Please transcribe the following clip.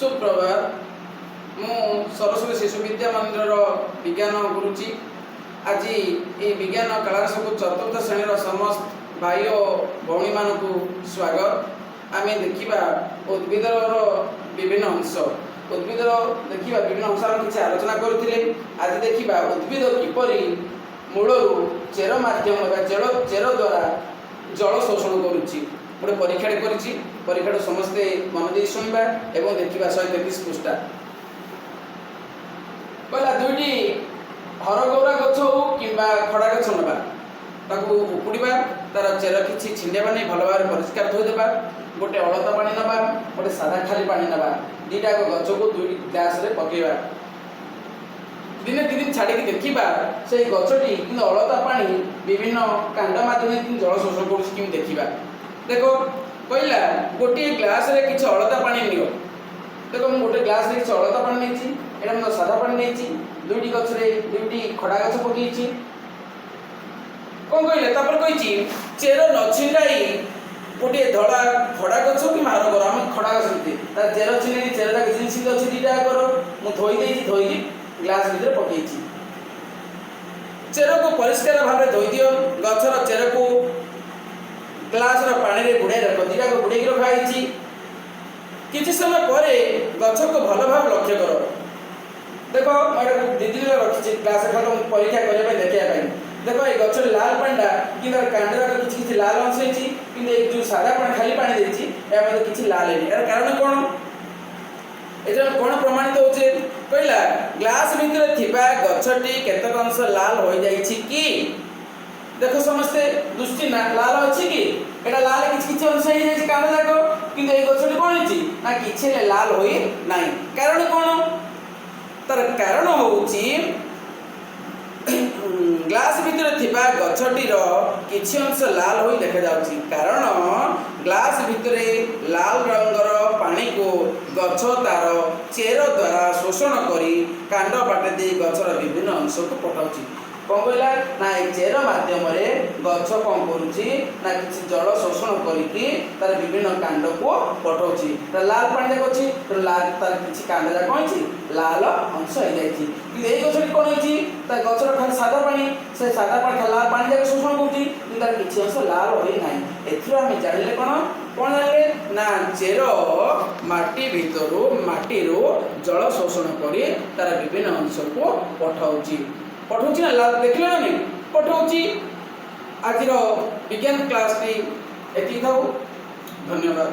ସୁପ୍ରଭାତ। ମୁଁ ସରସ୍ୱତୀ ଶିଶୁ ବିଦ୍ୟା ମନ୍ଦିରର ବିଜ୍ଞାନ ଗୁରୁଜୀ। ଆଜି ଏହି ବିଜ୍ଞାନ କ୍ଲାସକୁ ଚତୁର୍ଥ ଶ୍ରେଣୀର ସମସ୍ତ ଭାଇ ଓ ଭଉଣୀମାନଙ୍କୁ ସ୍ୱାଗତ। ଆମେ ଦେଖିବା ଉଦ୍ଭିଦର ବିଭିନ୍ନ ଅଂଶ। ଉଦ୍ଭିଦର ଦେଖିବା ବିଭିନ୍ନ ଅଂଶ। ଆମେ କିଛି ଆଲୋଚନା କରୁଥିଲେ। ଆଜି ଦେଖିବା ଉଦ୍ଭିଦ କିପରି ମୂଳରୁ ଚେର ମାଧ୍ୟମ ବା ଚେର ଦ୍ୱାରା ଜଳ ଶୋଷଣ କରୁଛି। ଗୋଟେ ପରୀକ୍ଷାଟେ କରିଛି। ପରୀକ୍ଷାଟା ସମସ୍ତେ ମନ ଦେଇ ଶୁଣିବା ଏବଂ ଦେଖିବା। 133 ପୃଷ୍ଠା। କହିଲା, ଦୁଇଟି ହରଗୌରା ଗଛ ହଉ କିମ୍ବା ଖଡ଼ା ଗଛ ନେବା, ତାକୁ ଉପୁଡ଼ିବା, ତାର ଚେର କିଛି ଛିଣ୍ଡେଇବା ନାହିଁ, ଭଲ ଭାବରେ ପରିଷ୍କାର ଧୋଇଦେବା। ଗୋଟେ ଅଳତା ପାଣି ନେବା, ଗୋଟେ ସାଧା ଖାଲି ପାଣି ନେବା। ଦୁଇଟା ଗଛକୁ ଦୁଇଟି ଗ୍ଲାସରେ ପକେଇବା। ଦିନେ 2 ଦିନ ଛାଡ଼ିକି ଦେଖିବା, ସେଇ ଗଛଟି କିନ୍ତୁ ଅଳତା ପାଣି ବିଭିନ୍ନ କାଣ୍ଡ ମାଧ୍ୟମରେ କେମିତି ଜଳ ଶୋଷଣ କରୁଛି, କେମିତି ଦେଖିବା। ଦେଖ, କହିଲା, ଗୋଟିଏ ଗ୍ଲାସରେ କିଛି ଅଳତା ପାଣି ନିଅ। ଦେଖ, ମୁଁ ଗୋଟେ ଗ୍ଲାସରେ କିଛି ଅଳତା ପାଣି ନେଇଛି। ଏଇଟା ମୁଁ ସାଧା ପାଣି ନେଇଛି। ଦୁଇଟି ଗଛରେ ଦୁଇଟି ଖଡ଼ା ଗଛ ପକେଇଛି। କ'ଣ କହିଲେ? ତାପରେ କହିଛି, ଚେର ନ ଛିଣ୍ଡାଇ ଗୋଟିଏ ଧଳା ଖଡ଼ା ଗଛ କିମ୍ବା ହରଗୌରା, ଆମେ ଖଡ଼ା ଗଛ ନେଇଛି, ତାର ଚେର ଛିଣ୍ଡେଇ, ଚେରଟା କିଛି ଅଛି ଦୁଇଟା ଯାକର ମୁଁ ଧୋଇ ଦେଇଛି, ଧୋଇକି ଗ୍ଲାସ ଭିତରେ ପକେଇଛି। ଚେରକୁ ପରିଷ୍କାର ଭାବରେ ଧୋଇ ଦିଅ। ଗଛର ଚେରକୁ ଗ୍ଲାସର ପାଣିରେ ବୁଡ଼ାଇ ରଖ। ଦୁଇଟାକୁ ବୁଡ଼େଇକି ରଖା ହେଇଛି। କିଛି ସମୟ ପରେ ଗଛକୁ ଭଲ ଭାବେ ଲକ୍ଷ୍ୟ କର। ଦେଖ, ମୁଁ ଏଟାକୁ 2 ଦିନ ରଖିଛି ଗ୍ଲାସ ଖାଲି ମୁଁ ପରୀକ୍ଷା କରିବା ପାଇଁ, ଦେଖିବା ପାଇଁ। ଦେଖ, ଏଇ ଗଛରେ ଲାଲ ପାଣିଟା କିନ୍ତୁ ତାର କାଣ୍ଡ ଯାକ କିଛି କିଛି ଲାଲ ଅଂଶ ହେଇଛି। କିନ୍ତୁ ଏଇ ଯେଉଁ ସାଧା ପାଣି, ଖାଲି ପାଣି ଦେଇଛି, ଏହା ମଧ୍ୟ କିଛି ଲାଲ ହେଇନି। ଏହାର କାରଣ କ'ଣ? ଏଥିରେ କ'ଣ ପ୍ରମାଣିତ ହେଉଛି? କହିଲା, ଗ୍ଲାସ ଭିତରେ ଥିବା ଗଛଟି କେତେକ ଅଂଶ ଲାଲ ହୋଇଯାଇଛି କି? ଦେଖ ସମସ୍ତେ, ଦୃଷ୍ଟି ନା ଲାଲ ଅଛି କି? ଏଟା ଲାଲ କିଛି କିଛି ଅଂଶ ହେଇଯାଇଛି କାଣ୍ଡ ଯାକ। କିନ୍ତୁ ଏଇ ଗଛଟି କ'ଣ ହେଇଛି ନା କିଛି ହେଲେ ଲାଲ ହୋଇ ନାହିଁ। କାରଣ କ'ଣ? ତାର କାରଣ ହେଉଛି, ଗ୍ଲାସ ଭିତରେ ଥିବା ଗଛଟିର କିଛି ଅଂଶ ଲାଲ ହୋଇ ଦେଖାଯାଉଛି, କାରଣ ଗ୍ଲାସ ଭିତରେ ଲାଲ ରଙ୍ଗର ପାଣିକୁ ଗଛ ତାର ଚେର ଦ୍ୱାରା ଶୋଷଣ କରି କାଣ୍ଡ ବାଟେ ଦେଇ ଗଛର ବିଭିନ୍ନ ଅଂଶକୁ ପଠାଉଛି। କ'ଣ କହିଲା ନା, ଏଇ ଚେର ମାଧ୍ୟମରେ ଗଛ କ'ଣ କରୁଛି ନା କିଛି ଜଳ ଶୋଷଣ କରିକି ତାର ବିଭିନ୍ନ କାଣ୍ଡକୁ ପଠାଉଛି। ତାର ଲାଲ ପାଣି ଯାକ ଅଛି, ତେଣୁ ଲାଲ ତାର କିଛି କାଣ୍ଡ ଯାକ କ'ଣ ହେଇଛି? ଲାଲ ଅଂଶ ହେଇଯାଇଛି। କିନ୍ତୁ ଏଇ ଗଛଟି କ'ଣ ହେଇଛି? ତା ଗଛର ଖାଲି ସାଦା ପାଣି, ସେ ସାଦା ପାଣି ଖାଲି ଲାଲ ପାଣି ଯାକ ଶୋଷଣ କରୁଛି, କିନ୍ତୁ ତାର କିଛି ଅଂଶ ଲାଲ ହୋଇନାହିଁ। ଏଥିରୁ ଆମେ ଜାଣିଲେ କ'ଣ? କ'ଣ ଜାଣିଲେ ନା, ଚେର ମାଟି ଭିତରୁ, ମାଟିରୁ ଜଳ ଶୋଷଣ କରି ତାର ବିଭିନ୍ନ ଅଂଶକୁ ପଠାଉଛି। ପଠାଉଛି ନା ଲାଲ ଦେଖିଲେ ନା ନାଇଁ? ପଠାଉଛି। ଆଜିର ବିଜ୍ଞାନ କ୍ଲାସଟି ଏତିକି ଥାଉ। ଧନ୍ୟବାଦ।